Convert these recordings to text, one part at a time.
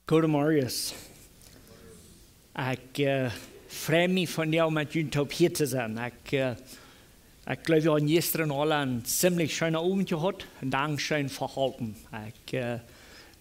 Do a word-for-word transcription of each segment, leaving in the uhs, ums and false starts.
Goedemorjes. Ekj eh, frei mie vondoag met junt toop hia to sennen. Ekj eh, ekj jleew, wie hauden jistren aul een ziemlich scheenen Owent jehaut. Dankscheen fa halpen. Ekj eh,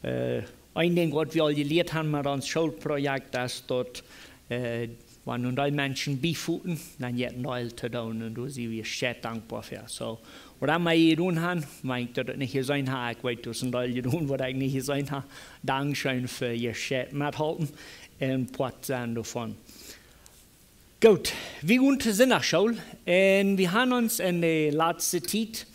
eh, een Dinkj, waut wie aul jelieet haben met ons Schoolprojekt, es daut eh, wan nu dee Menschen biefoten, dan jeit een Deel to doonen. Un doa sie wie sea dankboa fa. So, waut emma jie jedonen haben, wan ekj daut nich jeseenen hab, ekj weet, daut es een Deel jedonen, waut ekj nich jeseenen hab. Dankscheen fa jie sea methalpen un Poat sennen doavon. Goot, wie gonen to Sindachschool un wie haben ons en de latste Tiet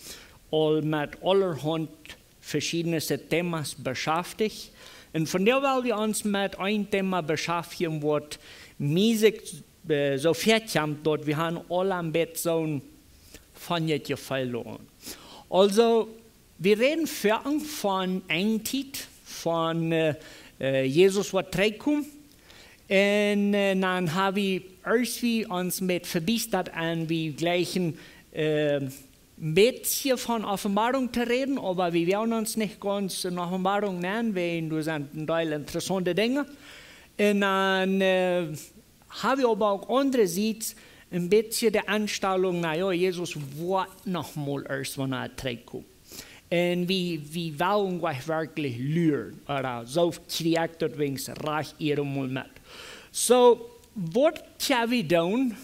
aul met aulahaunt veschiedne Themas beschäftigt. Un vondoag well wie ons met een Thema beschäftigen, waut mie sikj eh, soo väakjemt, daut wie haben aul een bät soon von je Jefeel aun. Aulsoo, wie räden foaken von Enjtiet, von eh, eh, Jesus waut trigjkomt. Un eh, dan hab wie, aus wie ons met vebiestat un wie jlikjen eh, een bät von Openboarunk to räden, oba wie wellen ons nich gaunz en Openboarunk nämen, wiels doa sent een Deel interessaunte Dinja. Un dan eh, hab wie oba uk aundaschtiets een bät de Enstalunk, na jo, Jesus woat noch mol ieescht, wan hee trigjkomt. Un wie, wie wellen nich werkjlich luren, ooda soo kjrieen daut weens rajcht ieescht mol met. So, waut kjenn wie doonen,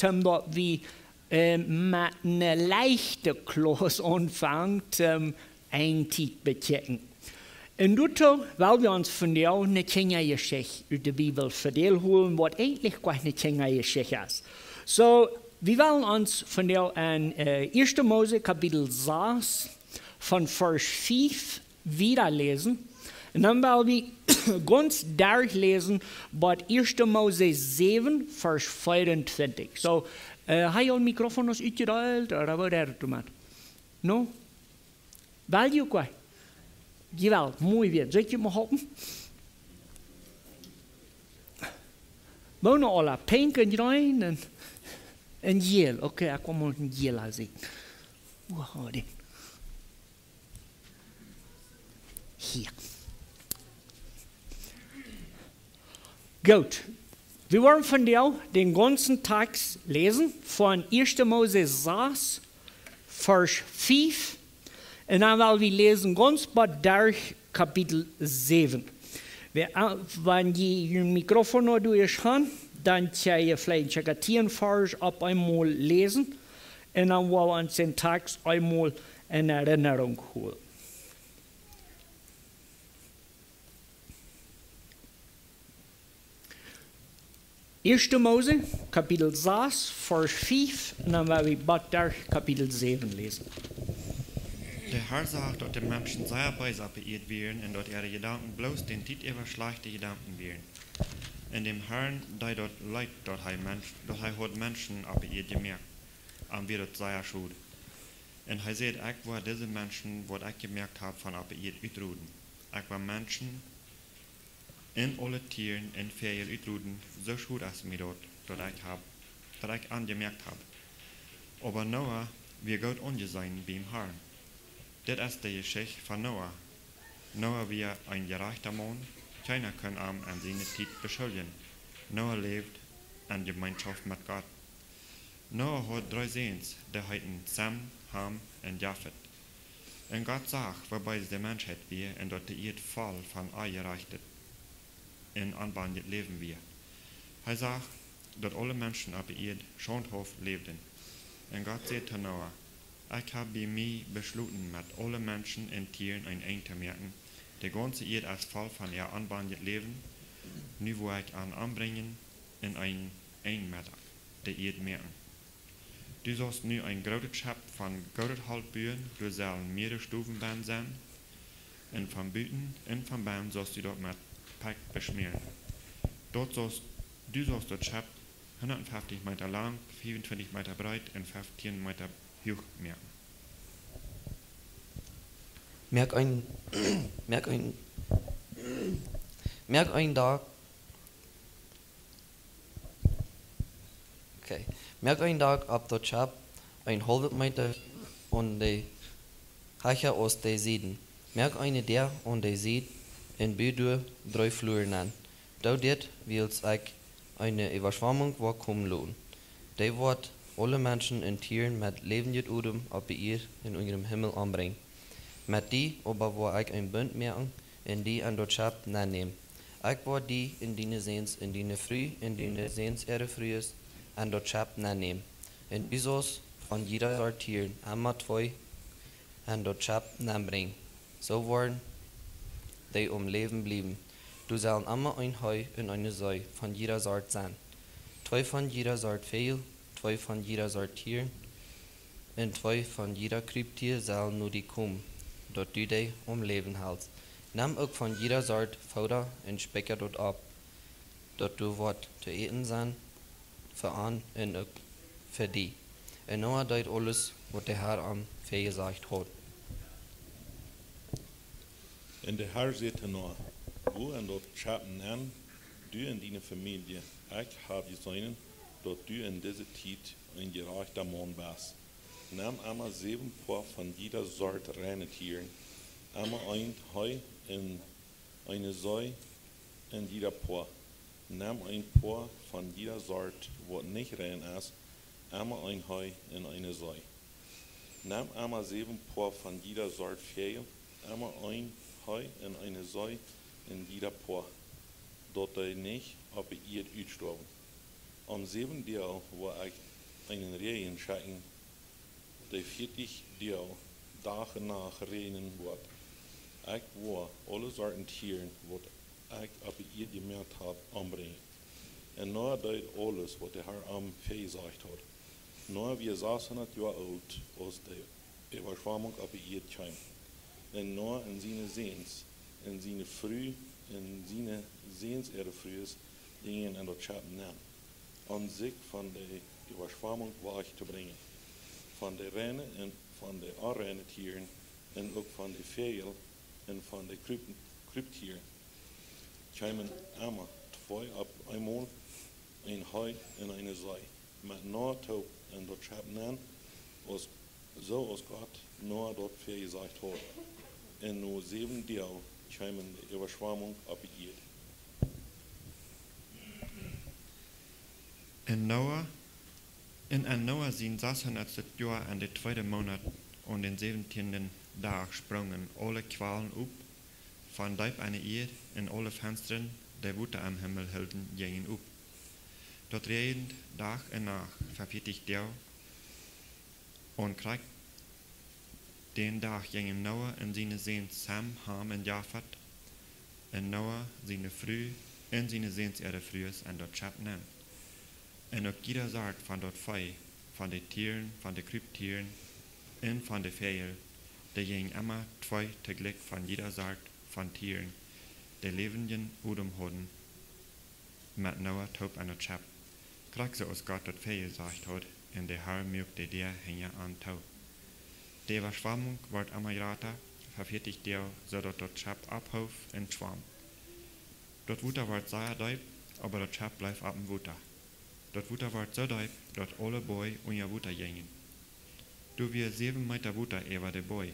om daut wie eh, met eene leichte Klauss aunfangen, om Enjtiet bekjikjen. Un doatoo well wie ons vondoag eene kjliene Jeschicht ut de Bibel vetalen, waut eejentlich kjeene kjliene Jeschicht es. So, wie wellen ons vondoag en eh, Ieeschte Mose Kapitel sas von Varsch fief wieda läsen. Un dan well wie gaunz derchläsen bat Ieeschte Mose säwen, Varsch veeauntwintich. So, eh, hab jie aul Mikrofonen utjedeelt, ooda waut es doamet? No? Well jie uk? Jawel, muy bien. Sell ekj junt mol halpen? Woone aula, pink un jreen un, un jäl. Okay, ekj kaun mol een jäla seenen. Wua haud ekj? Hia. Goot. Wie woaren vondoag dän gaunzen Tekst läsen von Ieeschte Mose sas, Varsch fief. Un dan well wie läsen gaunz bat derch Kapitel säwen. Wan, eh, wan jie jun Mikrofon noch derch han, dan kjenn jie veleicht een Tjekatien Varsch opp eemol läsen. Un dan woa wie ons dän Tekst eemol en Erinnerunk holen. Ieeschte Mose, Kapitel sas, Varsch fief, un dan woa wie bat derch Kapitel säwen läsen. De Har sach, daut de Menschen sea bees oppe Ieed wieren un daut äare Jedanken bloos dän Tiet äwa schlajchte Jedanken wieren. Un däm Harn deed daut leet, daut hee Mensch, daut hee haud Menschen oppe Ieed jemoakt. Am wia daut sea schod. Un hee säd: Ekj woa dise Menschen, waut ekj jemoakt hab, von oppe Ieed utroden. Ekj woa Menschen un aule Tieren un Väajel utroden, soo schod es mie daut, daut ekj hab, daut ekj an jemoakt hab. Oba Noah wia goot aunjeseenen biem Harn. Dit es de Jeschicht von Noah. Noah wia een jerajchta Maun, kjeena kunn am en siene Tiet beschuldjen. Noah läwd en Jemeenschoft met Gott. Noah haud dree Säns, dee heeten Sem, Ham un Jafet. Un Gott sach, woo bees de Menschheit wia un daut de Ieed voll von Onjerajchtet un onbanjet Läwen wia. Hee sach, daut aule Menschen oppe Ieed schaundhauft läwden. Un Gott säd to Noah: Ekj hab bie mie beschloten, met aule Menschen un Tieren een Enj to moaken. De gaunze Ieed es voll von äa onbanjet Läwen. Nu woa ekj an ombrinjen un een Enj met de Ieed moaken. Du saust nu een grootet Schepp von goodet Holt buen, doa sellen miere Stowen benn sennen, un von buten un von bennen saust du daut met Pekj beschmäaren. Daut saust, du saust daut Schepp hundatfeftich Meeta lang, fiefuntwintich Meeta breet un feftieen Meeta huach moaken. Moak een, moak een, moak een Dak Okay. Moak een Dak opp daut Schepp een haulwen Meeta aun de Hecht aus de Sieden. Moak eene Däa aun de Sied un bud doa dree Fluaren aun. Doo dit, wiels ekj eene Äwaschwamunk woa komen loten. Dee woat aule Menschen un Tieren met läwendjen Odem oppe Ieed un unja dän Himmel ombrinjen. Met die oba woa ekj een Bunt moaken un die en daut Schepp nennämen. Ekj woa die un diene Säns un diene Fru un diene Säns äare Frues en daut Schepp nennämen. Un du saust von jieda Sort Tieren emma twee en daut Schepp nennbrinjen. Soo woaren dee aum Läwen bliewen. Doa sellen emma een Hei un eene Soo von jieda Sort sennen. Twee von jieda Sort Väajel, twee von jieda Sort Tieren, un twee von jieda Kjrieptia sellen no die komen, daut du dee aum Läwen helst. Nem uk von jieda Sort Fooda un spikja daut opp, daut doa woat to äten sennen fa an un uk fa die. Un Noah deed aules, waut de Herr am väajesajcht haud. Un de Herr säd to Noah: Go en daut Schepp nenn, du un diene Famielje. Ekj hab jeseenen, daut du en dise Tiet een jerajchta Maun best. Nem emma säwen Poa von jieda Sort reine Tieren, emma een Hei un eene Soo en jieda Poa. Nem een Poa von jieda Sort, waut nich rein es, emma een Hei un eene Soo. Nem emma säwen Poa von jieda Sort Väajel, emma een Hei un eene Soo en jieda Poa, daut dee nich oppe Ieed utstoawen. Aum säwenden Dach woa ekj eenen Räajen schekjen, dee vieetich Doag, Dach un Nacht räajnen woat. Ekj woa aule Sorten Tieren, waut ekj oppe Ieed jemoakt hab, ombrinjen. Un Noah deed aules, waut de Herr am väajesajcht haud. Noah wia sashundat Joa oolt, aus de Äwaschwamunk oppe Ieed kjeem. Un Noah un siene Säns un siene Fru un siene Säns äare Frues jinjen en daut Schepp nenn, om sikj von de Äwaschwamunk wajch to brinjen, von de reine un von de onreine Tieren, un uk von de Väajel un von de Kjriep-, Kjrieptieren. Kjeemen emma twee opp eemol, een Hei un eene Soo, met Noah toop en daut Schepp nenn, aus, soo aus Gott Noah daut väajesajcht haud. Un no säwen Doag kjeemen de Äwaschwamunk oppe Ieed. En Noah, en, en Noah sien sashundatstet Joa, en de tweede Moonat, aun dän säwentieenden Dach, sprungen aule Kwalen opp von deep enne Ieed, un aule Fenstren, dee Wota em Himmel hilden, jinjen opp. Daut räajend Dach un Nacht fa vieetich Doag, un krakjt dän Dach jinjen Noah un siene Säns Sem, Ham un Jafet, un Noah siene Fru un siene Säns äare Frues en daut Schepp nenn. Un uk jieda Sort von daut Vee, von de Tieren, von de Kjrieptieren un von de Väajel, dee jinjen emma twee toojlikj von jieda Sort von Tieren, dee läwendjen Odem hauden, met Noah toop en daut Schepp, krakjt soo aus Gott daut väajesajcht haud, un de Herr muak de Däa hinja an too. De Äwaschwamunk wort emma jrata fa vieetich Doag, soo daut daut Schepp opphoof un schwamm. Daut Wota wort sea deep, oba daut Schepp bleef oppem Wota. Daut Wota wort soo deep, daut aule Boaj unja Wota jinjen. Doa wia säwen Meeta Wota äwa de Boaj,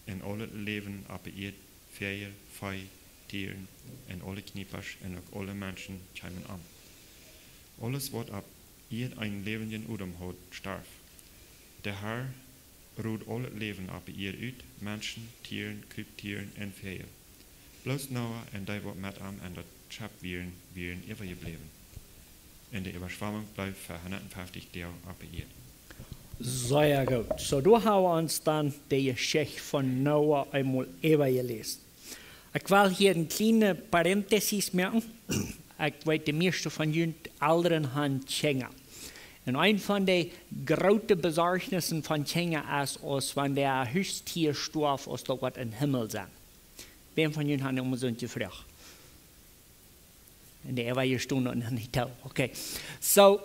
un aulet Läwen oppe Ieed, Väajel, Vee, Tieren, un aule Kjniepasch, un uk aule Menschen kjeemen om. Aules, waut opp Ieed een läwendjen Odem haud, storf. De Herr roopt aulet Läwen oppe Ieed ut, Menschen, Tieren, Kjrieptieren un Väajel. Bloos Noah un dee, waut met am en daut Schepp wieren, wieren äwajebläwen. Un de Äwaschwamunk bleef fa hundatfeftich Doag oppe Ieed. Sea goot. Soo, doa ha wie ons dan de Jeschicht von Noah eemol äwajeläst. Ekj well hia een kjliene Parenthesis moaken. Ekj weet, de mieeschte von junt Elren han Kjinja. Un een von de groote Besorjnissen von Kjinja es, aus wan de Hustieren stoawen, aus daut woat em Himmel sennen. Wäm von junt haft emol soont jefroacht? Un de äwaje Stunden noch nich too. Okay. Soo,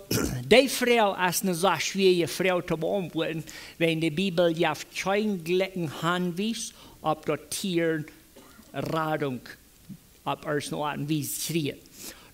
dee Froag es eene sea schwoare Froag to beauntwuaden, wiels de Bibel jeft kjeen jlikjen Henwies opp daut Tieren Radunk opp irjent eene Oat un Wies kjrieen.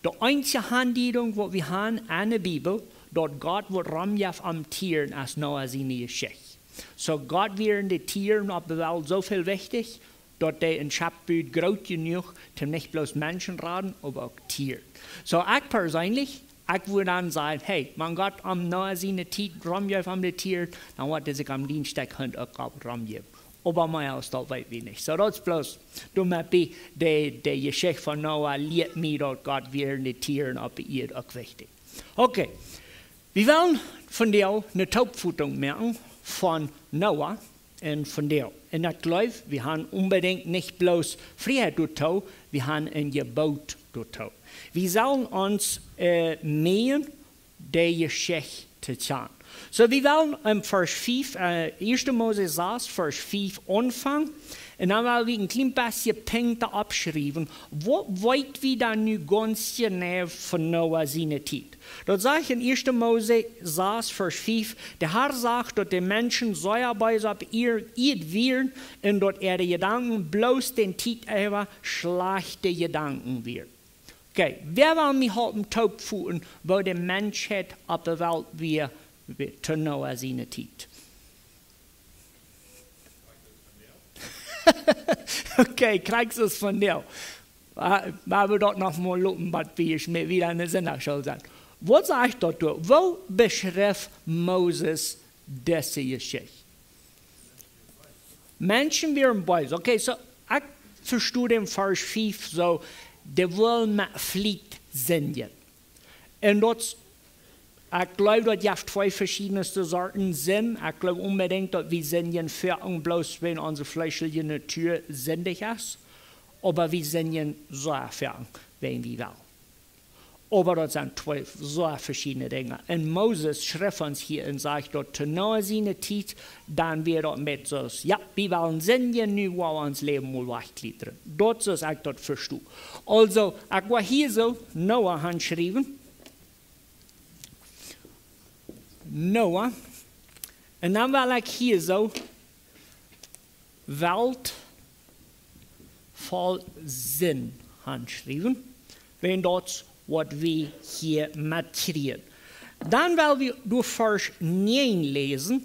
De eensje Henwies, waut wie han enne Bibel, daut Gott woat romjeft aun Tieren, es Noah siene Jeschicht. Soo Gott wieren de Tieren opp de Welt soo väl wichtich, daut dee een Schepp bud groot jenuach, toom nich bloos Menschen raden, oba uk Tieren. Soo, ekj perseenlich, ekj wudd dan sajen, hey, wan Gott aun Noah siene Tiet romjeef aun de Tieren, dan woat dee sikj aun dien Stekj Hunt uk aul romjäwen. Oba mea aus daut weet wie nich. Soo, daut es bloos, doamet bie de, de Jeschicht von Noah lieet mie, daut Gott wia de Tieren opp de Ieed uk wichtich. Okay, wie wellen vondoag eene Toopfotunk moaken von Noah un vondoag. Un ekj jleew, wie haben onbedinjt nich bloos Frieheit doatoo, wie haben een Jeboot doatoo. Wie sellen ons, äh, meejen, de Jeschicht to kjanen. Soo, wie wellen em Varsch fief, äh, Ieeschte Mose sas, Varsch fief aunfangen. Un dan well wie een kjlien bät Punkten oppschriewen. Waut weet wie dan nu gaunz jeneiw von Noah siene Tiet? Daut sajcht en Ieeschte Mose sas, Varsch fief: De Herr sach, daut de Menschen sea bees opp de Ieed wieren un daut äare Jedanken bloos de Tiet äwa schlajchte Jedanken wieren. Okay, wäa well mie halpen toopfoten, woo de Menschheit opp de Welt wia, wia to Noah siene Tiet? Okay, krakjt soo aus vondoag. Oba wie daut noch mol loten, waut wie hia met wada enne Sindachschool sent. Waut sajcht daut doa? Woo beschrift Moses dise Jeschicht? Menschen wieren bees. Okay, soo, ekj vesto dän Varsch fief soo, dee wullen met Fliet sindjen. Un daut, ekj jleew, daut jeft twee veschiedne Sorten Sind. Ekj jleew onbedinjt, daut wie sindjen foaken bloos, wan onse fleeschelje Natua sindich es. Oba wie sindjen sea foaken, wan wie wellen. Oba daut sent twee sea veschiedne Dinja. Un Moses schrift ons hia un sajcht daut to Noah siene Tiet, dan wia daut met soo, jo, wie wellen sindjen, nu woa wie ons Läwen mol wajchkjliedren. Daut es, ekj daut vesto. Aulsoo, ekj woa hia soo Noah hanschriewen. Noah. Un dan well ekj hia soo Welt voll Sind hanschriewen, wan daut es, waut wie hia metkjrieen. Dan well wie doa Varsch näajen läsen.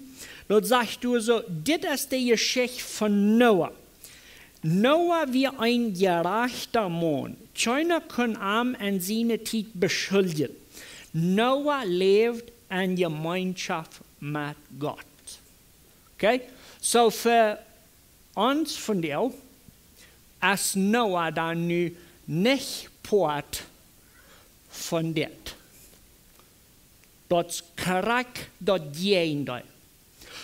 Daut sajcht doa soo: Dit es de Jeschicht von Noah. Noah wia een jerajchta Maun. Kjeena kunn am en siene Tiet beschuldjen. Noah läwd en Jemeenschoft met Gott. Okay? Soo, fa ons vondoag es Noah dan nu nich Poat von dit. Daut es krakjt daut Jäajendeel.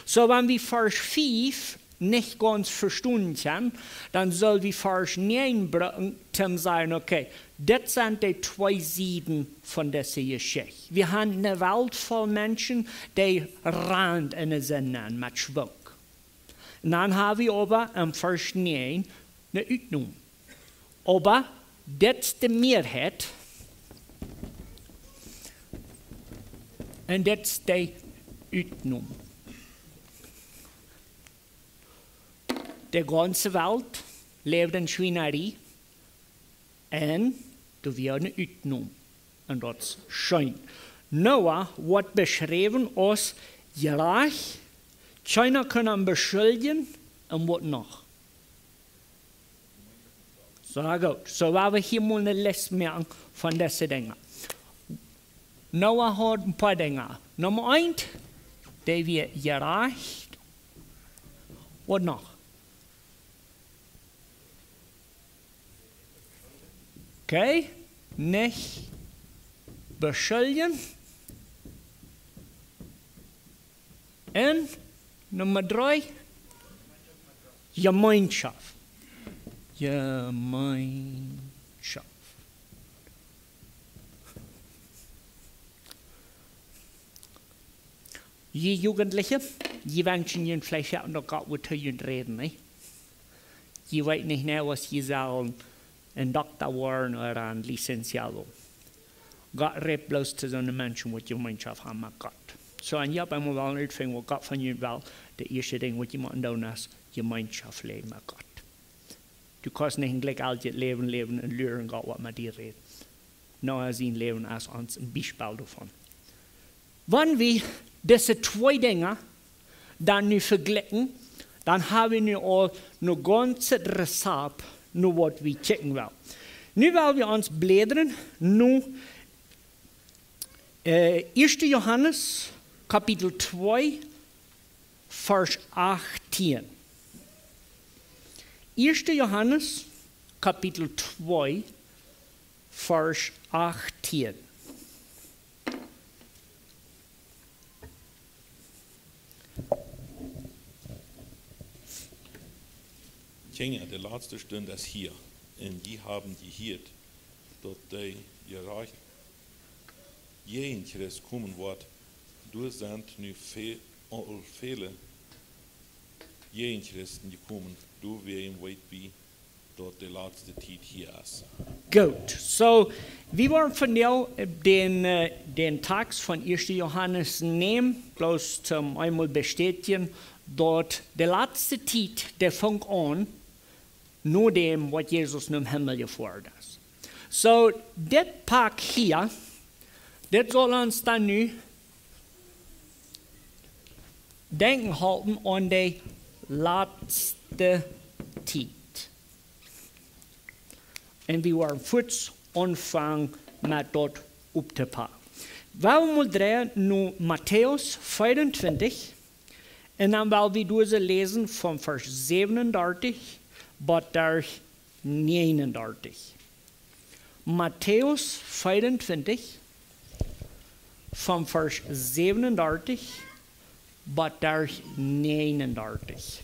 Soo, wan wie Varsch fief nich gaunz vestonen kjennen, dan sell wie Varsch näajen brucken, toom sajen, okay, dit sent de twee Sieden von dise Jeschicht. Wie haben eene Welt voll Menschen, dee rant en de Sind nenn met Schwung. Un dan hab wie oba em Varsch näajen eene Utnom. Oba dit es de Mearheit. Un dit es de Utnom. De gaunze Welt läwd en Schwienarie. Un doa wia eene Utnom. Un daut es scheen. Noah woat beschräwen aus jerajcht, kjeena kunn am beschuldjen, un waut noch? Soo, goot. Soo, woa wie hia mol eene List moaken von dise Dinja. Noah haud een poa Dinja. Numma eent, dee wia jerajcht. Waut noch? Okay, nich beschuldjen. Un Numma dree, Jemeenschoft. Jemeenschoft. Jie Jugendliche, jie wenschen junt veleicht, jo, daut Gott wudd to junt räden, nä? Jie weeten nich, nä, aus jie sellen een Dokta woaren ooda een Licenciado. Gott rät bloos to soone Menschen, waut Jemeenschoft haben met Gott. Soo, un jie haben mol wellen utfinjen, waut Gott von junt well. De ieeschte Dinkj, waut jie motten doonen, es Jemeenschoft läwen met Gott. Du kaust nich een jlikjjeltijet Läwen läwen un luren, Gott woat met die räden. Noah sien Läwen es ons een Biespel doavon. Wan wie dise twee Dinja dan nu vejlikjen, Dan ha wie nu aul een gaunzet Rezapt, no waut wie kjikjen wellen. Nu well wie ons bläden, no, äh, Ieeschte Johanes, Kapitel twee, Varsch achtieen. Ieeschte Johanes, Kapitel twee, Varsch achtieen. Kjinja, de latste Stund es hia, un jie haben jehieet, daut de Jerecht-, Jäajenchrist komen woat. Doa sent nu ve-, aul väle Jäajenchristen jekomen, doawäajen weet wie, daut de latste Tiet hia es. Goot, so, wie woaren vondoag, äh, dän, äh, dän Tekst von Ieeschte Johanes nämen, bloos toom eemol bestätijen, daut de latste Tiet, dee fangt aun, no däm waut Jesus nom Himmel jefoaren es. So, dit Poat hia, dit saul ons dan nu denkjen halpen aun de latste Tiet. Un wie woaren fuaz aunfangen met daut opptopaken. Wie woaren dreien no Matäus vieeuntwintich, un dan well wie doa läsen von Varsch säwenundartich bat Varsch näajenundartich. Matäus vieeuntwintich, von Varsch säwenundartich bat Varsch näajenundartich.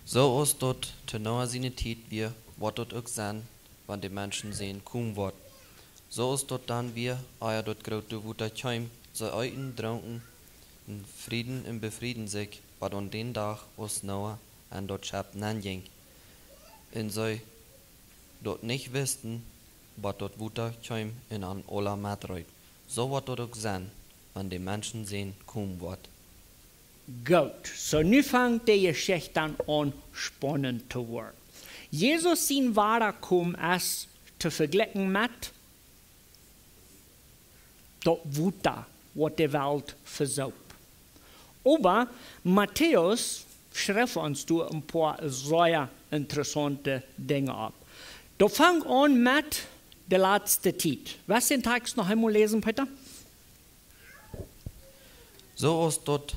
Soo aus daut to Noah siene Tiet wia, woat daut uk sennen, wan de Menschensän komen woat. Soo aus daut dan wia, ea daut groote Wota kjeem, see eeten, drunken, un frieden un befrieden sikj, bat aun dän Dach, aus Noah en daut Schepp nenjinkj. Un see daut nich wisten, bat daut Wota kjeem un an aula metreet. Soo woat daut uk sennen, wan de Menschensän komen woat. Goot, so nu fangt de Jeschicht dan aun spannend to woaren. Jesus sien Wadakomen es to vejlikjen met daut Wota, waut de Welt vesoop. Oba Matäus schrift ons doa een poa sea interessaunte Dinja opp. Daut fangt aun met de latste Tiet. Waut es dän Tekst noch eemol läsen, Peter? Soo aus daut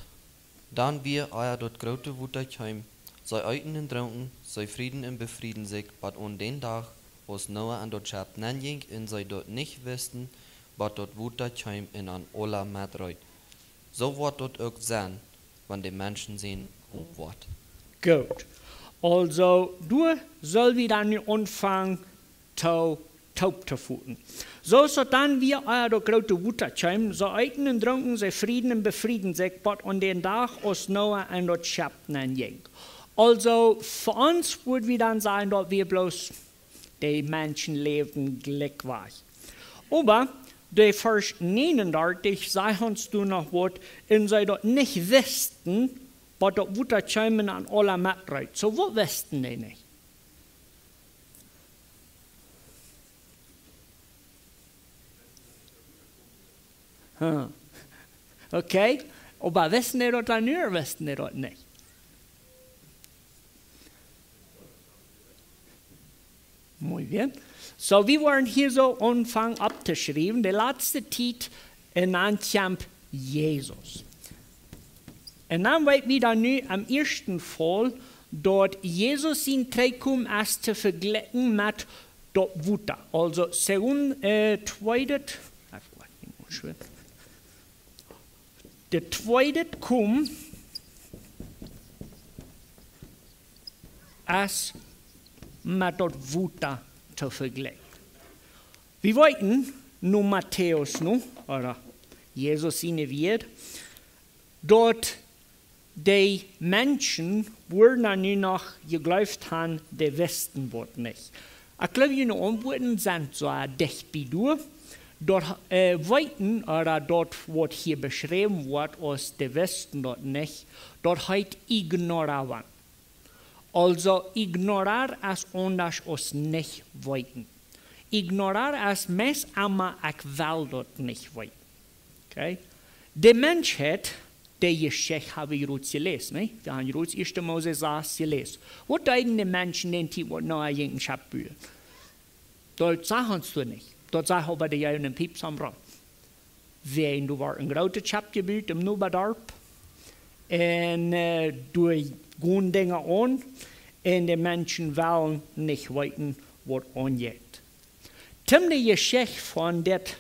dan wia, ea daut groote Wota kjeem, see eeten un drunken, see frieden un befrieden sikj, bat aun dän Dach, aus Noah en daut Schepp nenjinkj, un see daut nich wisten, bat daut Wota kjeem un an aula metreet. Soo woat daut uk sennen, wan de Menschensän komen woat. Goot. Aulsoo, doa sell wie dan nu aunfangen to, toop to foten. Soo aus daut dan wia, ea daut groote Wota kjeem, see eeten un drunken, see frieden un befrieden sikj, bat aun dän Dach, aus Noah en daut Schepp nenjinkj. Aulsoo, fa ons wudd wie dan sajen, daut wia bloos de Menschen läwden jlikj wajch. Oba de Varsch näajenundartich sajcht ons doa noch waut, un see daut nich wisten, bat daut Wota kjeem un an aula metreet. Soo, waut wisten dee nich? Huh. Okay, oba wisten dee daut dan nu, wisten dee daut nich? Muy bien. Soo, wie woaren hia soo aunfangen opptoschriewen, de latste Tiet, un dan kjemt Jesus. Un dan weet wie dan nu aum ieeschten Faul, daut Jesus sien Trigjkomen es to vejlikjen met daut Wota. Aulsoo, segun, äh, tweedet, de tweedet Komen es met daut Wota to vejlikjen. Wie weeten, no Matäus, no, ooda Jesus siene Wieed, daut de Menschen, wua nu noch jejleeft han, dee wisten waut nich. Ekj jleew, june Auntwuaten sent soo dicht bie doa. Daut, äh, weeten, ooda daut waut hia beschräwen woat aus dee wisten daut nich, daut heet ignoraban. Aulsoo, ignorar es aundasch aus nich weeten. Ignorar es meist emma, ekj well daut nich weeten. Okay? De Menschheit, De Jeschicht hab wie jrods jeläst, nä? Wie haben jrods ieeschte Mose sas jeläst. Waut deeden de Menschen dän Tiet, waut Noah jinkj een Schepp buen? Daut sach ons doa nich. Daut sach oba de Jäajent en Pieps aum Rand. Wäajen doa wort een grootet Schepp jebut em Nobadarp. Un, äh, doa gonen Dinja aun. Un de Menschen wellen nich weeten, waut aunjeit. Toom de Jeschicht von dit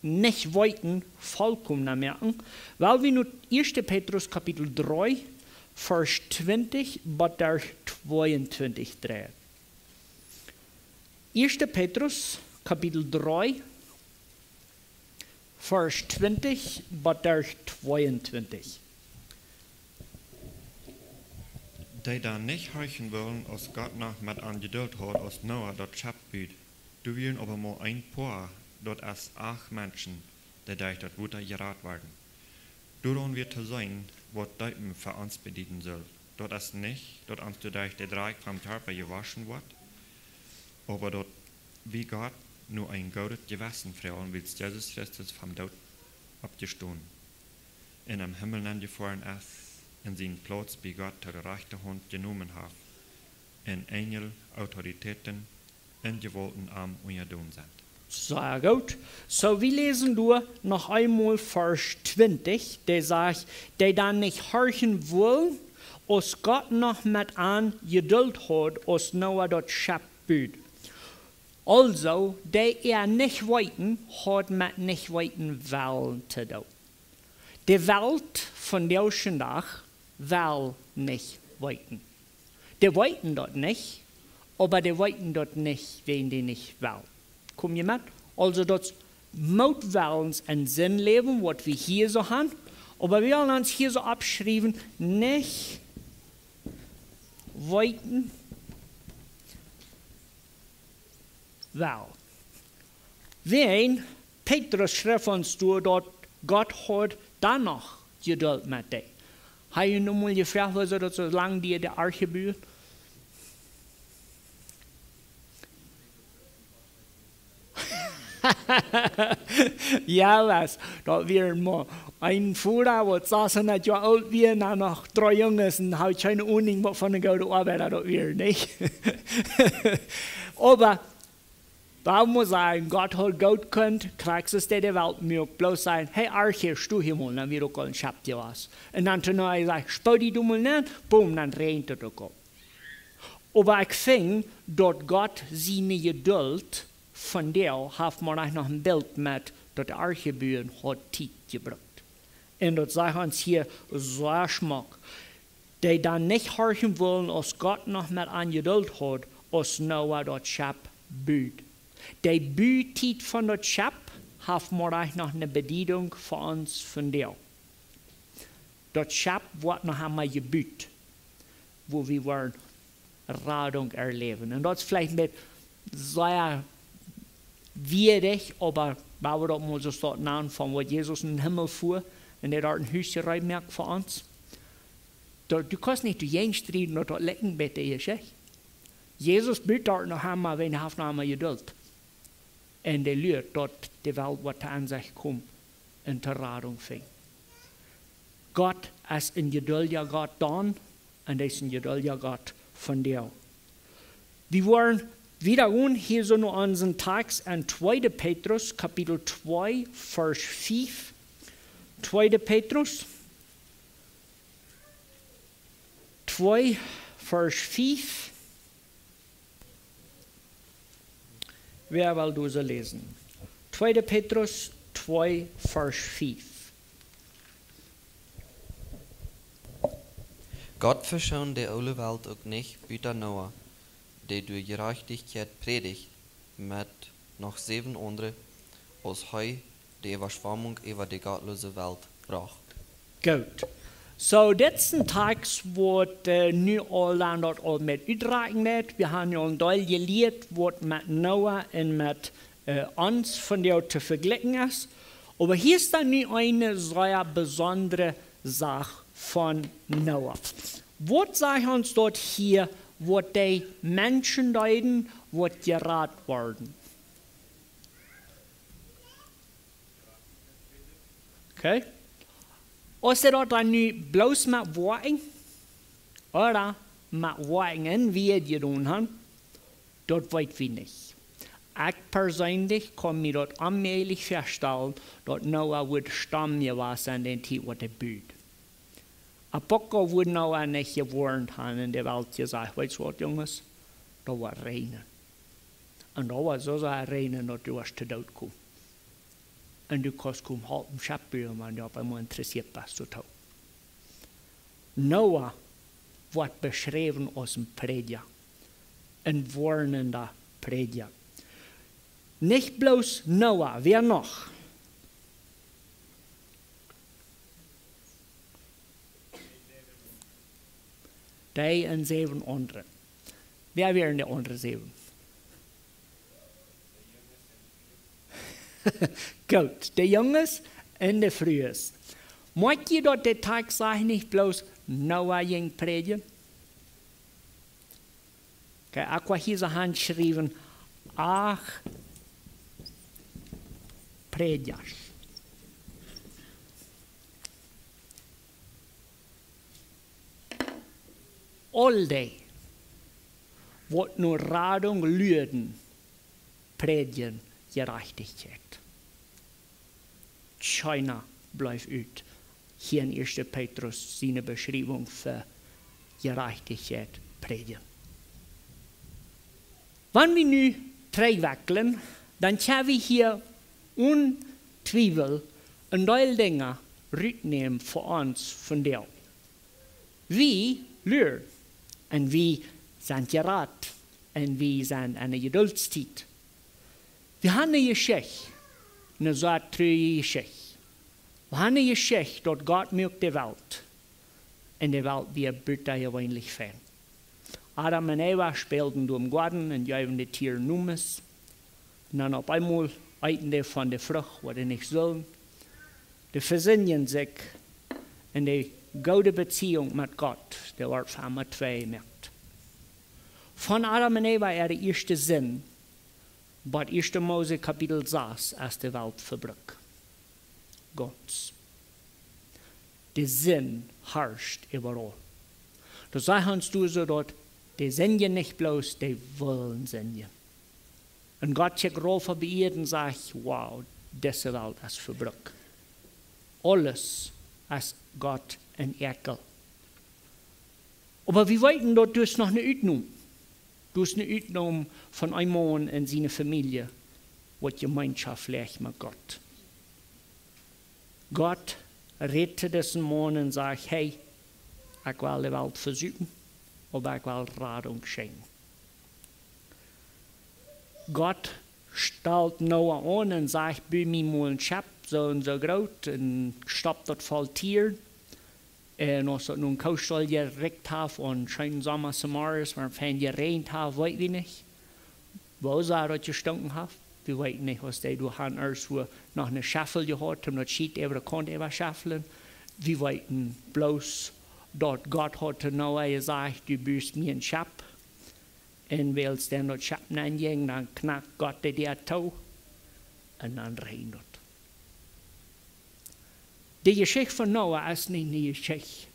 nich weeten vollkomna moaken, well wie nu ieeschte Petrus Kapitel dree, Varsch twintich bat derch tweeuntwintich dreien. ieeschte Petrus Kapitel dree, Varsch twintich bat derch tweeuntwintich. Dee dan nich horchen wullen, aus Gott noch met an Jedult haud, aus Noah daut Schepp bud. Doa wieren oba mau een Poa, daut es acht Menschen, dee derch daut Wota jerat worden. Doaraun wia to seenen, waut Deepen fa ons bedieden sull. Daut es nich, daut ons doaderch de Drock vom Kjarpa jewoschen woat, oba daut wie Gott nu een goodet Jewessen froagen, wiels Jesus Christus vom Doot oppjestonen un em Himmel nenjefoaren es un siene Plauz bie Gott to de rajchte Haunt jenomen haft, un Enjel, Autoritäten un Jewaulten am unjadon sent. Sea goot. Soo, wie läsen doa noch eemol Varsch twintich, dee sajcht: Dee dan nich horchen wullen, aus Gott noch met an Jedult haud, aus Noah daut Schepp bud. Aulsoo, dee äa nich weeten, haud met nich weeten wellen to doonen. De Welt vondoag dän Dach well nich weeten. Dee weeten daut nich, oba dee weeten daut nich, wäajen dee nich wellen. Kom jie met? Aulsoo daut es Mootwellens un Sinnläwen, waut wie hia soo haben. Oba wie wellen ons hia soo oppschriewen, nich weeten wellen. Wäajen Petrus schrift ons doa, daut Gott haud dan noch Jedult met dee. Hab jie nu mol jefroagt, wuarom daut soo lang diad, de Arche buen? Jo, waut? Daut wia mau een Voda, waut sas un daut Joa oolt wia, un dan noch dree Junges, un haud kjeene Ahnung, waut fa eene goode Oabeida daut wia, nich? Oba wie motten sajen, Gott haud goot kunt, krakjt soo aus dee de Welt muak, bloos sajen: Hey, Arche, sto hia mol, dan wia uk aul een Schepp jewast. Un dan to Noah jesajcht: Spoo die du mol nenn, boom, dan räajent daut uk aul. Oba ekj finj, daut Gott siene Jedult vondoag haft mau noch een Bilt met, daut de Arche buen haud Tiet jebrukt. Un daut sajcht ons hia soo schmock: Dee dan nich horchen wullen, aus Gott noch met an Jedult haud, aus Noah daut Schepp bud. De Butiet von daut Schepp haft mau noch eene Bediedunk fa ons vondoag. Daut Schepp woat noch emol jebut, wua wie woaren Radunk erläwen. Un daut es veleicht een bät sea wichtich, oba wie wellen daut mol soo staut nanen, von waut Jesus en dän Himmel fua un dee doa een Hus jereed moakt fa ons. Daut, du kaust nich doajäajen strieden, daut daut likjt bie de Jeschicht. Jesus bud doa noch emol, wäajen hee haft noch emol Jedult. Un dee luat, daut de Welt woat to Ensecht komen un to Radunk finjen. Gott es een jeduldja Gott dan, un hee es een jeduldja Gott vondoag. Wie woaren wieda gonen hia soo no onsen Tekst en tweede Petrus, Kapitel twee, Varsch fiew. tweede Petrus twee, Varsch fiew. Wäa well dise läsen? tweede Petrus twee, Varsch fiew. Gott veschoond de oole Welt uk nich, buta Noah, dee de Jerajchtichkjeit prädicht, met noch säwen aundre, aus hee de Äwaschwamunk äwa de gottloose Welt brocht. Goot. Soo, dit es een Tekst, waut, äh, nu aul aun daut aul met utrakjen deit. Wie haben nu aul een Deel jelieet, waut met Noah un met, äh, ons vondoag to vejlikjen es. Oba hia es dan nu eene sea besondre Sach von Noah. Waut sajcht ons daut hia, waut dee Menschen deeden, waut jerat worden? Okay. Aus see daut dan nu bloos met Woakjen, ooda met Woakjen en Wieed jedonen haben, daut weet wie nich. Ekj perseenlich kaun mie daut onmäajlich väastalen, daut Noah wudd stom jewast sennen dän Tiet waut hee bud. Apollo wudd Noah nich jewoarnt haben un de Welt jesajcht: "Weetst waut, Junges? Daut woat räajnen." Un daut woat soo sea räajnen, daut du woascht to Doot komen. Un du kaust kaum haulf een Schepp buen, wan du opp eemol interessieet best doatoo. Noah woat beschräwen aus een Prädja, een woarnenda Prädja. Nich bloos Noah, wäa noch? Dee un säwen aundre. Wäa wieren de aundre säwen? Goot, de Junges un de Frues. Moakj jie daut de Takjst sajcht nich bloos Noah jinkj prädjen? Okay, ekj woa hia soo han schriewen, acht Prädjasch. Aul dee, waut no Radunk luaden, prädjen Jerajchtichkjeit. Kjeena blift ut. Hia en Ieeschte Petrus siene Beschriewunk fa Jerajchtichkjeit prädjen. Wan wie nu trigjwakjlen, dan kjenn wie hia onen Twiewel een Deel Dinja rutnämen fa ons vondoag. Wie luaren un wie sent jerat un wie sent enne Jeduldstiet. Wie han eene Jeschicht, eene sea truaje Jeschicht. Wie han eene Jeschicht, daut Gott muak de Welt. Un de Welt wia butajeweenlich fein. Adam un Eva spälden doa em Goaden un jeewen de Tieren Nomes. Un dan opp eemol eeten dee von de Frucht, waut dee nich sullen. Dee vesindjen sikj un de goode Beziehunk met Gott, dee wort fa emma twei jemoakt. Von Adam un Eva äare ieeschte Sind, bat Ieeschte Mose Kapitel sas, es de Welt vebrukt. Gaunz. De Sind harscht äwaraul. Daut sajcht ons doa soo, daut dee sindjen nich bloos, dee wellen sindjen. Un Gott kjikjt rauf opp de Ieed un sajcht: "Wow, dise Welt es vebrukt." Aules es Gott een Äakjel. Oba wie weeten, daut doa es noch eene Utnom. Doa es eene Utnom von een Maun un siene Famielje, waut Jemeenschoft lajcht met Gott. Gott rät to disen Maun un sajcht: "Hey, ekj well de Welt vesupen, oba ekj well Radunk schenkjen." Gott stalt Noah aun un sajcht: "Bu mie mol een Schepp, soo un soo groot, un stopp daut voll Tieren. Un aus daut nu een Koostall jerikjt haft aun scheenen Somma Sommaräajen, wan et fein jeräajent haft, weet wie nich. Woo sea daut jestunken haft, wie weeten nich, aus dee doa han ieescht wua noch eene Scheffel jehaut, om daut Schiet äwa de Kaunt äwa schefflen. Wie weeten bloos, daut Gott haud to Noah jesajcht: 'Du bust mie een Schepp.' Un wiels dan daut Schepp nenn jinkj, dan knakt Gott de Däa too. Un dan räajent daut." De Jeschicht von Noah es nich eene Jeschicht,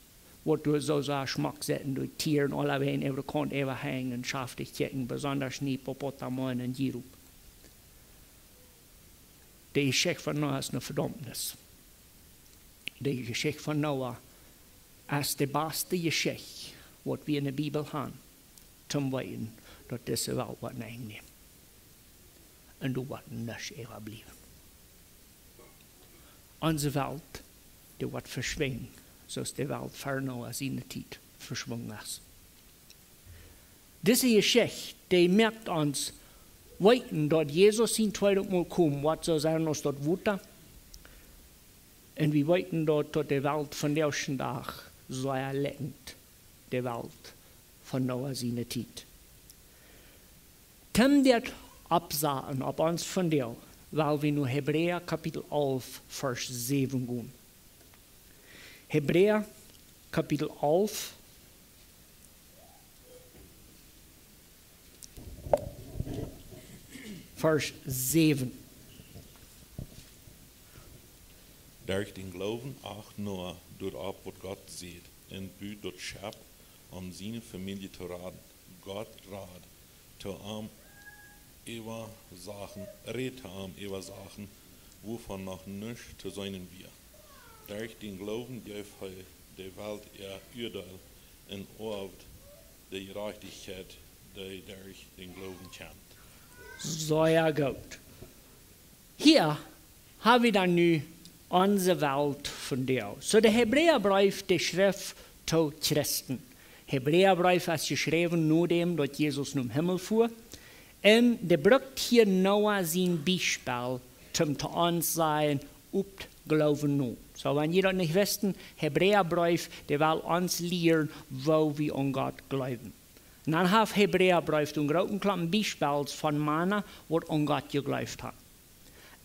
waut doa soo sea schmock sent un doa Tieren aulawäajen äwa de Kaunt äwa hangen un schaftich kjikjen, besonda Hippopotamen un Jirup. De Jeschicht von Noah es eene Vedaumnis. De Jeschicht von Noah es de baste Jeschicht, waut wie enne Bibel han, toom weeten, daut dise Welt woat een Enj nämen. Un doa woat nuscht äwabliewen. Onse Welt, dee woat veschwinjen, soo aus de Welt ver Noah siene Tiet veschwungen es. Dise Jeschicht, dee moakt ons weeten, daut Jesus sien tweedet Mol komen woat soo sennen aus daut Wota. Un wie weeten daut, daut de Welt vondoag dän Dach sea likjent de Welt von Noah siene Tiet. Toom dit oppsaten opp ons vondoag, well wie no Hebräa Kapitel alf, Varsch säwen gonen. Hebräa Kapitel alf, Varsch säwen. Derch dän Gloowen acht Noah doaropp waut Gott säd, un bud daut Schepp, om siene Famielje to raden. Gott rad to am äwa Sachen, räd to am äwa Sachen, wuavon noch nuscht to seenen wia. Derch dän Gloowen jeef hee de Welt äa Uadeel un oawd de Jerajchtichkjeit, dee derch dän Gloowen kjemt. Sea goot. Hia ha wie dan nu onse Welt vondoag. Soo, de Hebräabreef, dee schrift to Christen. Hebräabreef es jeschräwen no däm daut Jesus nom Himmel fua. Un dee brukt hia Noah sien Biespel, toom to ons sajen, opp Gloowen no. Soo, wan jie daut nich wisten, Hebräabreef, dee well ons lieren, woo wie aun Gott gloowen. Un dan haft Hebräabreef dän grooten Klompen Biespels von Mana, waut aun Gott jegleeft han.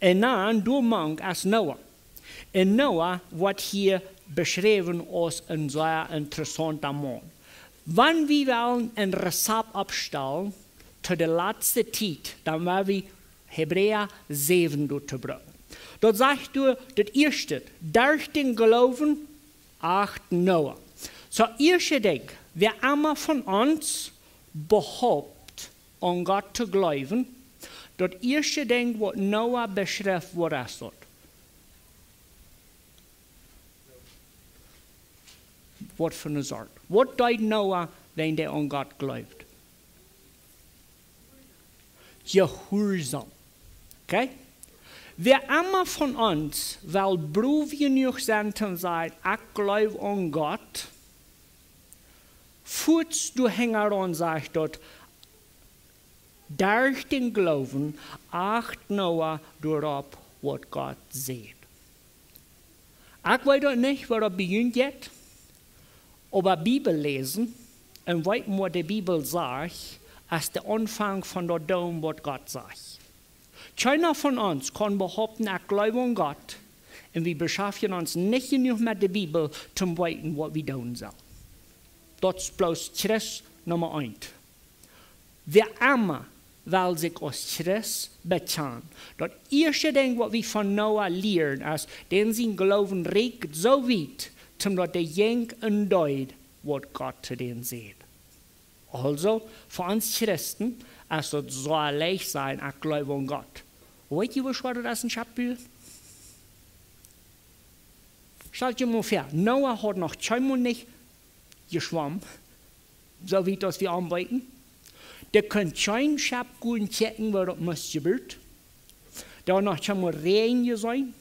Un dan doamank es Noah. Un Noah woat hia beschräwen aus een sea interessaunta Maun. Wan wie wellen een Rezept oppstalen to de latste Tiet, dan woa wie Hebräa säwen doa to brucken. Daut sajcht doa, daut ieeschte, derch dän Gloowen acht Noah. Soo, ieeschte Dinkj, wäa emma von ons behaupt, aun Gott to gloowen, daut ieeschte Dinkj, waut Noah beschrift, waut es daut? Waut fa eene Sort? Waut deed Noah, wan dee aun Gott jleewd? Jehuarsaum. Okay? Wäa emma von ons well brow jenuach sennen, toom sajen, ekj jleew aun Gott, fuaz doa hinjaraun sajcht daut, derch dän Gloowen acht Noah doaropp, waut Gott säd. Ekj weet daut nich, woo daut bie junt jeit, oba Bibel läsen un weeten, waut de Bibel sajcht, es de Aunfank von daut doonen, waut Gott sajcht. Kjeena von ons kaun behaupten, ekj jleew aun Gott, un wie beschaftjen ons nich jenuach met de Bibel, toom weeten, waut wie doonen sellen. Daut es bloos Christ Numma eent. Wäa emma well sikj aus Christ bekjanen, daut ieeschte Dinkj, waut wie von Noah lieren, es, dän sien Gloowen rieekjt soo wiet, toom daut dee jinkj un deed, waut Gott to dän säd. Aulsoo, fa ons Christen es daut soo leicht sajen, ekj jleew aun Gott. Weet jie, woo schwoa daut es, een Schepp buen? Stalt jie mol väa, Noah haud noch kjeenmol nich jeschwomen, soo wiet aus wie aunweeten. Dee kunn kjeen Schepp gonen kjikjen, woo daut must jebut. Dee haud noch kjeenmol Räajen jeseenen.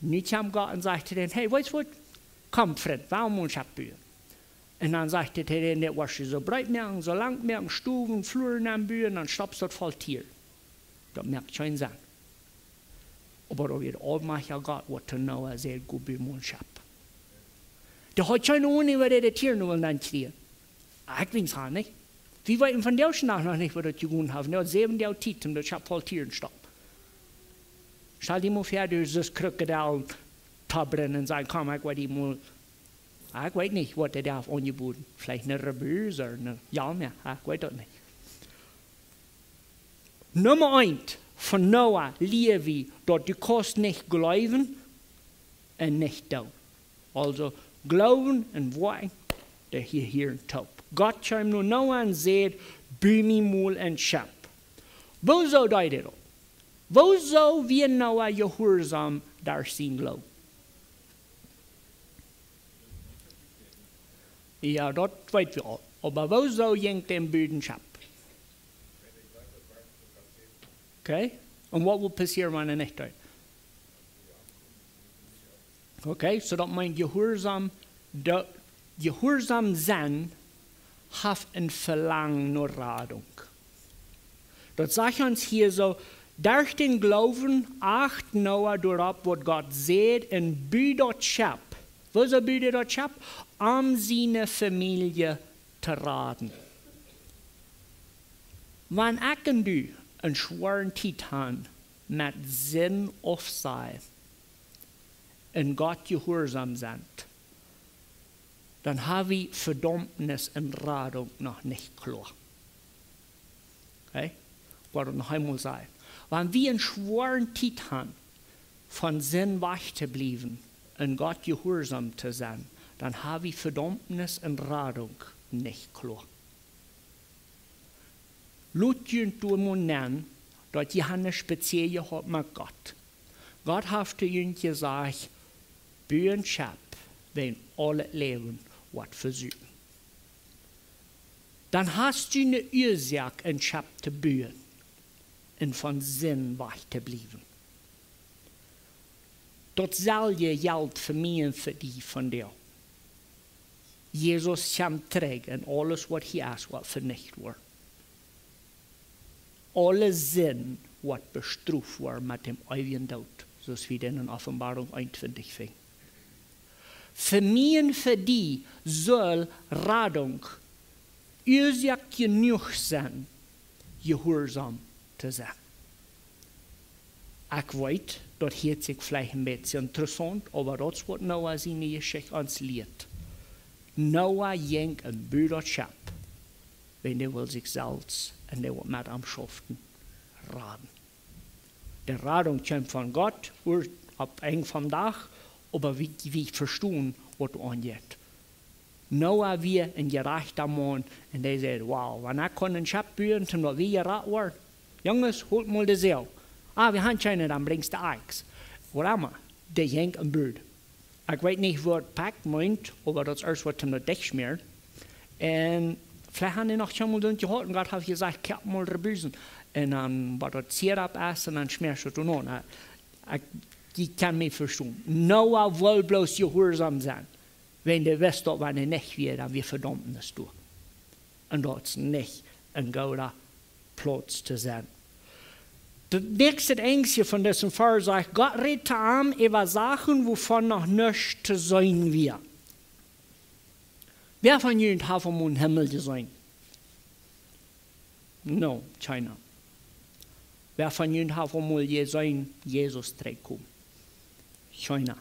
Nu kjemt Gott un sajcht to dän: "Hey, weetst waut? Komm, Frint, wie woaren een Schepp buen." Un dan sajcht hee to dän: "Dit woascht du soo breet moaken, soo lang moaken, Stowen, Fluaren aunbuen, dan stoppst daut voll Tieren." Daut moakt kjeen Senn. Oba daut wia de aulmajchtja Gott, waut to Noah säd: "Go, bu mol een Schepp." Dee haud kjeene Ahnung, woo dee de Tieren wullen dan kjrieen. Ekj weet nich. Wie weeten vondoag noch nich, woo daut jegonen haft. Dee haud säwen Doag Tiet, om daut Schepp voll Tieren to stoppen. Stal die mol väa, du sitst Krokodil tobbren un sajen: "Komm, ekj weet die mol." Ekj weet nich, waut dee doa haft aunjebooden. Veleicht eene Rebus ooda eene Jalm, ekj weet daut nich. Numma eent, von Noah lia wie, daut du kaust nich jleewen un nich doonen. Aulsoo, Gloowen un Woakjen, dee hia hieren toop. Gott kjeem no Noah un säd: "Bu mie mol een Schepp." Woosoo deed hee daut? Woosoo wia Noah jehuarsaum derch sienen Gloowen? Jo, daut weet wie aul. Oba woosoo jinkj dee un bud een Schepp? Okay? Un waut wudd passieren, wan hee nich deed? Okay, soo daut meent jehuarsaum, de, jehuarsaum sennen haft een Velangen no Radunk. Daut sajcht ons hia soo: "Derch dän Gloowen acht Noah doaropp, waut Gott säd, un bud daut Schepp." Woosoo bud hee daut Schepp? "Om siene Famielje to raden." Wan ekj un du eene schwoare Tiet han met Sind aufsajen un Gott jehuarsaum sent, dan ha wie Vedaumnis un Radunk noch nich kloa. Okay? Ekj woa daut noch eemol sajen. Wan wie eene schwoare Tiet han, von Sind wajch to bliewen, un Gott jehuarsom to sennen, dan ha wie Vedaumnis un Radunk nich kloa. Lot junt doa mau nenn, daut jie han eene Spezie jehaut met Gott. Gott haft to junt jesajcht: Buen Schepp, wan aul daut Läwen woat vesupen. Dan hast du eene Uasoak, een Schepp to buen un von Sind wajch to bliewen. Daut selwje jelt fa mie un fa die vondoag. Jesus kjemt trigj un aules waut hia es, woat venicht woaren. Aule Sind woat bestroft woaren met däm eewjen Doot, soo aus wie dän en Openboarunk eenuntwintich finjen. Fa mie un fa die saul Radunk Uasoak jenuach sennen, jehuarsom to sennen. Ekj weet, daut hieet sikj veleicht een bät interessaunt, oba daut es waut Noah siene Jeschicht ons lieet. Noah jinkj en bud daut Schepp, wiels hee wull sikj selfst un dee waut met am schauften raden. De Radunk kjeem von Gott, opp Enj vom Dach, oba wie, wie vestonen waut doa aunjeit. Noah wia een jerajchta Maun un dee säd: Wow, wan ekj kunn een Schepp buen, toom daut wie jerat woaren. Junges, holt mol de Säl. Ah, wie han kjeene, dan brinjst de Akjs. Waut emma, dee jinkj en bud. Ekj weet nich waut Pekj meent, oba daut es ieescht waut toom daut Dach schmäaren. Un veleicht han dee noch kjeenmol soont jehaut un Gott haft jesajcht: Kjap mol de Busen. Un dan waut daut Sirup es un dan schmäarst du daut aun. Ekj, jie kjennen mie vestonen. Noah wull bloos jehuarsom sennen. Wiels dee wist daut wan hee nich wia, dan wia Vedaumnis doa. Un daut es nich een gooda Plauz to sennen. Daut näakjste Enjstje von disen Varsch sajcht: Gott räd to am äwa Sachen, wuavon noch nuscht to seenen wia. Wäa von junt haft aul mol dän Himmel jeseenen? No, kjeena. Wäa von junt haft aul mol jeseenen Jesus trigjkomen? Kjeena.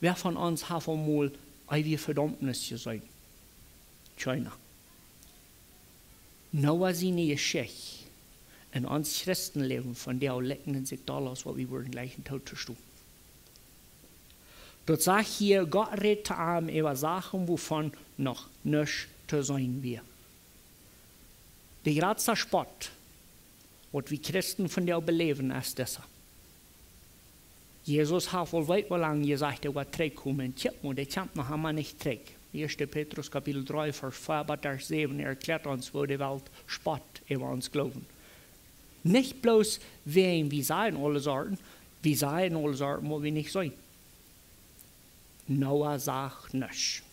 Wäa von ons haft aul mol eewje Vedaumnis jeseenen? Kjeena. Noah siene Jeschicht un ons Christenläwen vondoag likjnen sikj dolla aus waut wie wudden jleichen toom to stonen. Daut sajcht hia: Gott räd to am äwa Sachen, wuavon noch nuscht to seenen wia. De jratsta Spott, waut wie Christen vondoag beläwen, es disa. Jesus haft aul weet woo lang jesajcht, hee woat trigjkomen. Kjikj mau, hee kjemt noch emma nich trigj. Ieeschte Petrus Kapitel dree, Varsch vea bat Varsch säwen erkjläat ons, woo de Welt spott äwa ons Gloowen. Nich bloos wäajen wie sajen aule Sorten, wie sajen aule Sorten, waut wie nich seenen. Noah sach nuscht,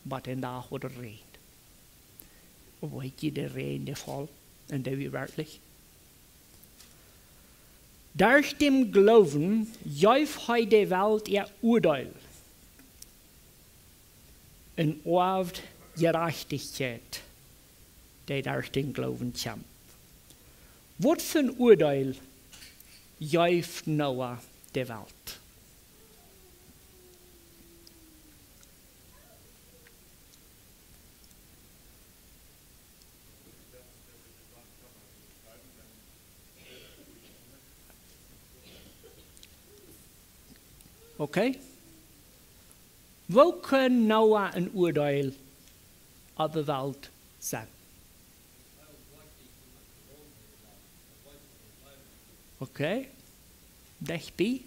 bat dän Dach wua daut räajent. Weet jie, de Räajen, dee foll, un dee wia werkjlich. Derch dän Gloowen jeef hee de Welt äa Uadeel un oawd Jerajchtichkjeit, dee derch dän Gloowen kjemt. Waut fa een Uadeel jeef Noah de Welt? Okay? Woo kunn Noah een Uadeel opp de Welt sennen? Okay? Dicht bie.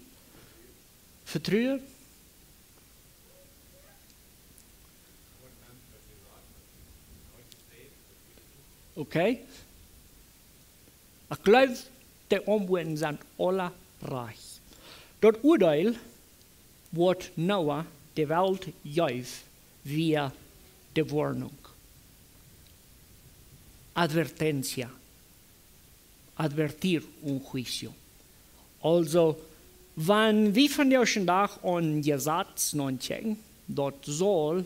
Vetruen. Okay? Ekj jleew, de Auntwuaten sent aula rajcht. Daut Uadeel, waut Noah de Welt jeef, wia de Woarnunk. Advertencia. Advertir un juicio. Aulsoo, wan wie vondoag dän Dach aun Jesaz nodenkjen, daut saul,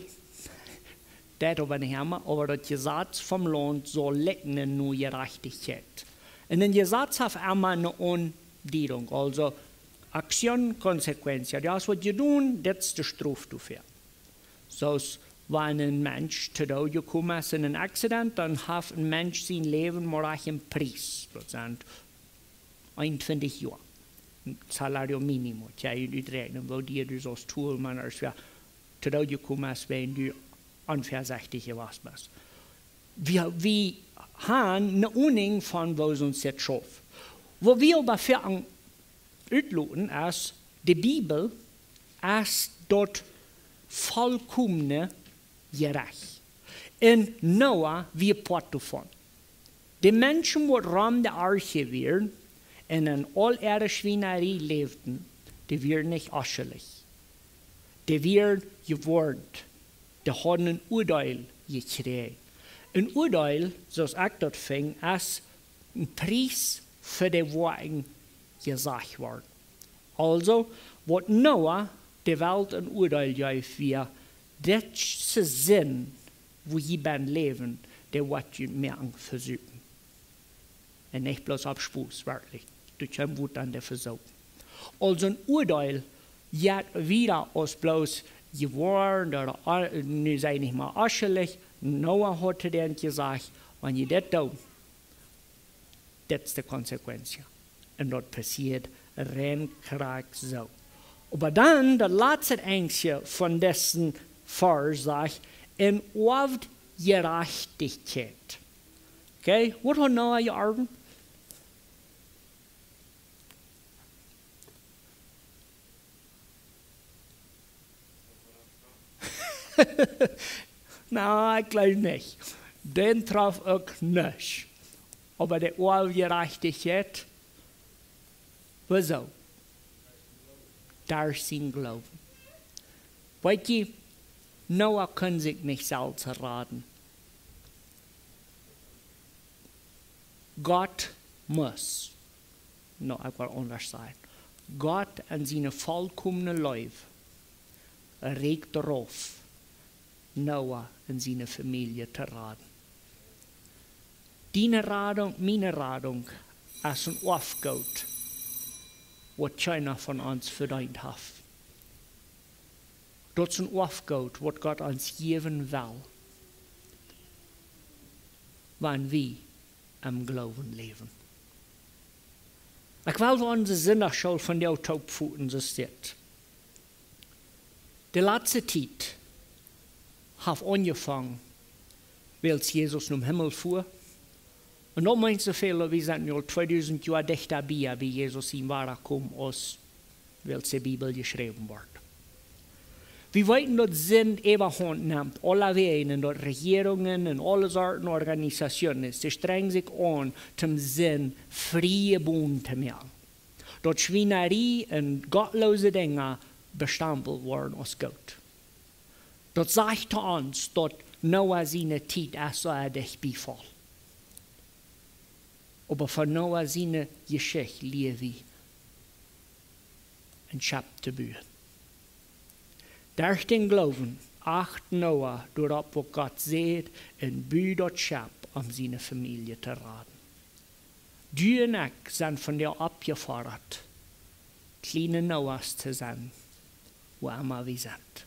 daut oba nich emma, oba daut Jesaz vom Launt saul likjnen no Jerajchtichkjeit. Un een Jesaz haft emma eene Aundiedunk, aulsoo Aktion, consecuencia. Du hast waut jedonen, dit es de Strof doafäa. Soo aus wan een Mensch to Doot jekomen es en een Accident, dan haft een Mensch sien Läwen mau een Pries. Daut sent eenuntwintich Joa. Salario mínimo, tja, un uträakjnen, woo die du soo tool, mau aus wie to Doot jekomen es, wan du onviesechtich jewast best. Wie, wie haben eene Ahnung von, woo ons dit schauft. Waut wie oba foaken utloten es, de Bibel es daut volkomne Jerecht. Un Noah wia Poat doavon. De Menschen, waut rom de Arche wieren un en aul äare Schwienarie läwden, dee wieren nich onschullich. Dee wieren jewoarnt. Dee hauden een Uadeel jekjräajen. Een Uadeel, soo aus ekj daut funk, es een Pries fa de Woakjen jesajcht worden. Aulsoo, waut Noah de Welt een Uadeel jeef, wia: Dise Sind, woo jie bie läwen, dee woat junt moaken vesupen. Un nich bloos opp Spos, werkjlich. Doa kjeem Wota aun de Vesopen. Aulsoo een Uadeel jeit wieda aus bloos jewoarnt, ooda, äh, nu sie jie nich mea onschullich. Noah haud to dän jesajcht: Wan jie dit doonen, dit es de Konsequenz. Un daut passieed rein krakjt soo. Oba dan daut latste Enjstje von disen Varsch sajcht: Un oaft Jerajchtichkjeit. Okay, waut haud Noah jeoaft? Na, ekj jleew nich. Dän troff uk nuscht. Oba de Onjerajchtichkjeit, wuasoo? Derch sienen Gloowen. Weet jie, Noah kunn sikj nich selfst raden. Gott must, no, ekj well aundasch sajen. Gott en siene volkomne Leew rieekjt doarauf, Noah un siene Famielje to raden. Diene Radunk, miene Radunk es een Oafgoot, waut kjeena von ons vedeent haft. Daut es een Oafgoot, waut Gott ons jäwen well, wan wie em Gloowen läwen. Ekj well fa onse Sindachschool vondoag toopfoten, soo steit. De latste Tiet haft aunjefongen, wiels Jesus nom Himmel fua. Un daut meent soo väl, daut wie sent nu aul tweedusent Joa dichta bie, bie Jesus sien Wadakomen, aus wiels de Bibel jeschräwen wort. Wie weeten, daut Sind äwahaunt nemt, aulawäajen, un daut Rejierungen un aule Sorten Organisationen, dee strenjen sikj aun, toom Sind frie Bon to moaken. Daut Schwienarie un gottloose Dinja bestampelt woaren aus goot. Daut sajcht to ons, daut Noah siene Tiet es soo dicht bie foll. Oba von Noah siene Jeschicht lia wie, een Schepp to buen. Derch dän Gloowen acht Noah doaropp, waut Gott säd, un bud daut Schepp, om siene Famielje to raden. Du un ekj sent vondoag oppjefodat, kjliene Noahs to sennen, wua emma wie sent.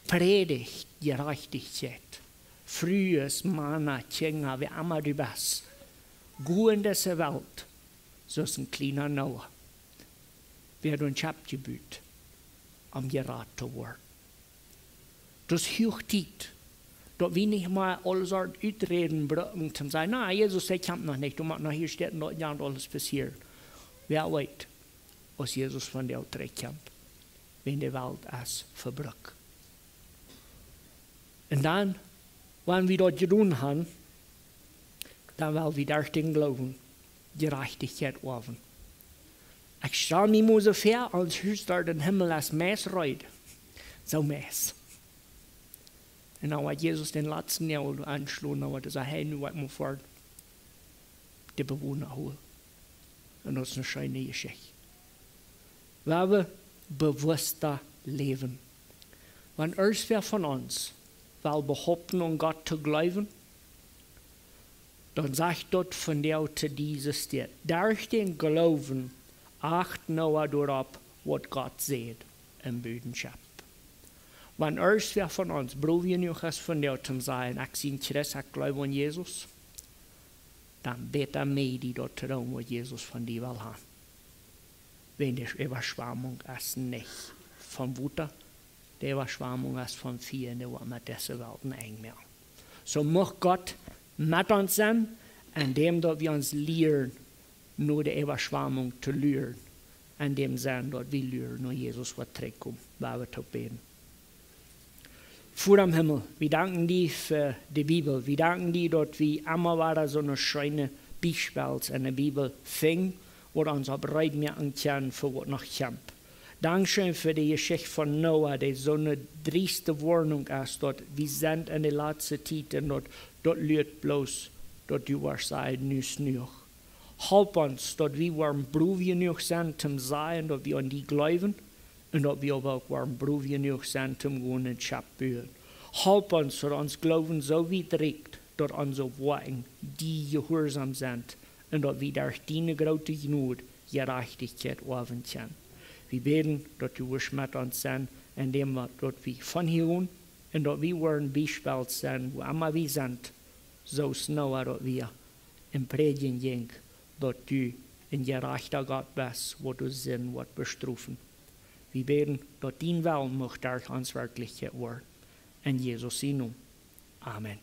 Prädj Jerajchtichkjeit, Frues, Mana, Kjinja, wäa emma du best. Go en dise Welt, soo aus een kjliena Noah. Wie haben een Schepp jebut, om jerat to woaren. Daut es huach Tiet, daut wie nich mea aule Sorten Uträden brucken, toom sajen: Na, Jesus, dee kjemt noch nich, du motst noch hia stäakjen, daut, jo, aules passieren. Wäa weet, aus Jesus vondoag trigjkjemt, wan de Welt es vebrukt. Un dan, wan wie daut jedonen haben, dan well wie derch dän Gloowen Jerajchtichkjeit oawen. Ekj stal mie mau soo väa, ons Hus doa em Himmel es meist reed. Soo meist. Un dan woat Jesus dän latsten Nagel aunschlonen, dan woat hee sajen: Hee, nu woa ekj mol fa de Bewona holen. Un daut es eene scheene Jeschicht. Wie haben bewussta läwen. Wan irjentwäa von ons well behaupten, aun Gott to jleewen, dan sajcht daut vondoag to dise Städ: Derch dän Gloowen acht Noah doaropp, waut Gott säd, un bud een Schepp. Wan irjentwäa von ons broow jenuach es vondoag toom sajen: Ekj sie een Christ, ekj jleew aun Jesus, dan bäta mea die daut to doonen, waut Jesus von die well haben. Wan de Äwaschwamunk es nich von Wota, de Äwaschwamunk es von Fia, un dee woat met dise Welt een Enj moaken. Soo mucht Gott met ons sennen, en däm daut wie ons lieren, no de Äwaschwamunk to luren, en däm sennen daut wie luren, no Jesus waut trigjkomen, woa wie toop bäden. Voda em Himmel, wie danken die fa de Bibel. Wie danken die daut wie emma wada soone scheene Biespels en de Bibel finjen, waut ons opp reed moaken kjennen fa waut noch kjemt. Dankscheen fa de Jeschicht von Noah, dee soone drieste Woarnunk es, daut wie sent en de latste Tiet un daut, daut luat bloos, daut du woascht sajen: Nu es jenuach. Halp ons, daut wie woaren brow jenuach sennen toom sajen daut wie aun die jleewen, un daut wie oba uk woaren brow jenuach sennen toom gonen un Schepp buen. Halp ons, daut ons Gloowen soo wiet rieekjt, daut onse Woakjen die jehuarsom sent, un daut wie derch diene groote Jnod Jerajchtichkjeit oawen kjennen. Wie bäden, daut du woascht met ons sennen, en däm waut, daut wie von hia gonen, un daut wie woaren Biespels sennen, wua emma wie sent, soo aus Noah daut wia, un prädjen jinkj, daut du een jerajchta Gott best, waut de Sind woat bestrofen. Wie bäden, daut dien Wellen mucht derch ons Werkjlichkjeit woaren. En Jesus sien Nomen. Amen.